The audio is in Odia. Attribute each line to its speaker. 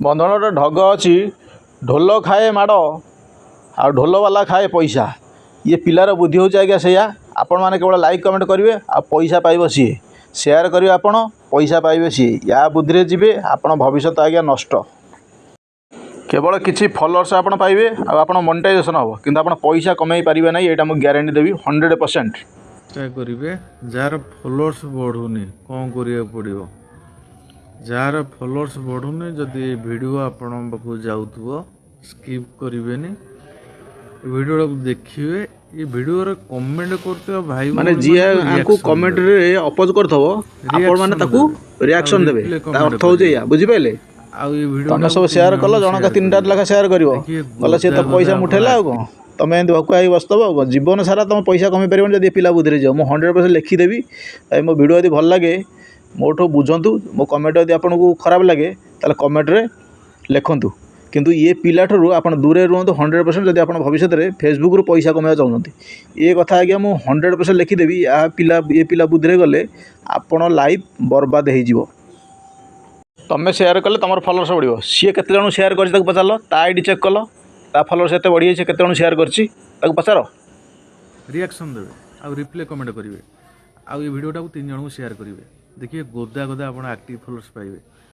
Speaker 1: ବନ୍ଧୁଗଣ, ଗୋଟେ ଢଗ ଅଛି, ଢୋଲ ଖାଏ ମାଡ଼ ଆଉ ଢୋଲବାଲା ଖାଏ ପଇସା। ଇଏ ପିଲାର ବୁଦ୍ଧି ହେଉଛି ଆଜ୍ଞା ସେଇଆ। ଆପଣମାନେ କେବଳ ଲାଇକ୍ କମେଣ୍ଟ କରିବେ ଆଉ ପଇସା ପାଇବ ସିଏ। ସେୟାର କରିବେ ଆପଣ, ପଇସା ପାଇବେ ସିଏ। ୟା ବୁଦ୍ଧିରେ ଯିବେ ଆପଣ, ଭବିଷ୍ୟତ ଆଜ୍ଞା ନଷ୍ଟ। କେବଳ କିଛି ଫଲୋଅର୍ସ ଆପଣ ପାଇବେ ଆଉ ଆପଣ ମନିଟାଇଜେସନ୍ ହେବ, କିନ୍ତୁ ଆପଣ ପଇସା କମେଇ ପାରିବେ ନାହିଁ। ଏଇଟା ମୁଁ ଗ୍ୟାରେଣ୍ଟି ଦେବି 100%।
Speaker 2: ଚେଷ୍ଟା କରିବେ। ଯାହାର ଫଲୋଅର୍ସ ବଢ଼ୁନି, କ'ଣ କରିବାକୁ ପଡ଼ିବ? ଯାହାର ଫଲୋଅର୍ସ ବଢ଼ୁନି, ଯଦି ଏ ଭିଡ଼ିଓ ଆପଣଙ୍କ ପାଖକୁ ଯାଉଥିବ, ସ୍କିପ୍ କରିବେନି, ଏ ଭିଡ଼ିଓଟାକୁ ଦେଖିବେ। ଏ ଭିଡ଼ିଓରେ କମେଣ୍ଟ କରୁଥିବା ଭାଇ
Speaker 1: ମାନେ ଯିଏ ୟାଙ୍କୁ କମେଣ୍ଟରେ ଅପୋଜ କରିଥିବ, ଆପଣମାନେ ତାକୁ ରିଆକ୍ସନ୍ ଦେବେ। ତା ଅର୍ଥ ହେଉଛି ଏଇଆ, ବୁଝିପାରିଲେ?
Speaker 2: ଆଉ ଏ ଭିଡ଼ିଓ
Speaker 1: ତମେ ସବୁ ସେୟାର କଲ, ଜଣକା ତିନିଟା ଲେଖା ସେୟାର କରିବ, ଗଲା, ସିଏ ତ ପଇସା ମୁଠେଇଲା ଆଉ କ'ଣ? ତମେ ଏମିତି ଭକୁଆ ହେଇକି ବସିଥିବ ଆଉ କ'ଣ? ଜୀବନ ସାରା ତମେ ପଇସା କମେଇ ପାରିବନି ଯଦି ଏ ପିଲା ବୁଦ୍ଧିରେ ଯିବ। ମୁଁ 100% ଲେଖିଦେବି ଭାଇ। ମୋ ଭିଡ଼ିଓ ଯଦି ଭଲ ଲାଗେ, ମୋଠୁ ବୁଝନ୍ତୁ। ମୋ କମେଣ୍ଟ ଯଦି ଆପଣଙ୍କୁ ଖରାପ ଲାଗେ, ତାହେଲେ କମେଣ୍ଟରେ ଲେଖନ୍ତୁ। କିନ୍ତୁ ଇଏ ପିଲାଠାରୁ ଆପଣ ଦୂରରେ ରୁହନ୍ତୁ 100%, ଯଦି ଆପଣ ଭବିଷ୍ୟତରେ ଫେସବୁକ୍ରୁ ପଇସା କମେଇବାକୁ ଚାହୁଁଛନ୍ତି। ଏ କଥା ଆଜ୍ଞା ମୁଁ 100% ଲେଖିଦେବି। ଏହା ପିଲା, ଏ ପିଲା ବୁଦ୍ଧିରେ ଗଲେ ଆପଣ ଲାଇଫ୍ ବର୍ବାଦ ହେଇଯିବ। ତମେ ସେୟାର କଲେ ତୁମର ଫଲୋଅର୍ସ ବଢ଼ିବ। ସିଏ କେତେ ଜଣଙ୍କୁ ସେୟାର କରିଛି, ତାକୁ ପଚାରିଲ? ତା ଆଇଡ଼ି ଚେକ୍ କଲ? ତା ଫଲୋଅର୍ସ ଏତେ ବଢ଼ିଯାଇଛି, କେତେ ଜଣଙ୍କୁ ସେୟାର କରିଛି, ତାକୁ ପଚାର।
Speaker 2: ରିଆକ୍ସନ୍ ଦେବେ ଆଉ ରିପ୍ଲେ କମେଣ୍ଟ କରିବେ ଆଉ ଏ ଭିଡ଼ିଓଟାକୁ ତିନି ଜଣଙ୍କୁ ସେୟାର କରିବେ। ଦେଖିବେ, ଗୋଦା ଗୋଦା ଆପଣ ଆକ୍ଟିଭ୍ ଫଲୋଅର୍ସ ପାଇବେ।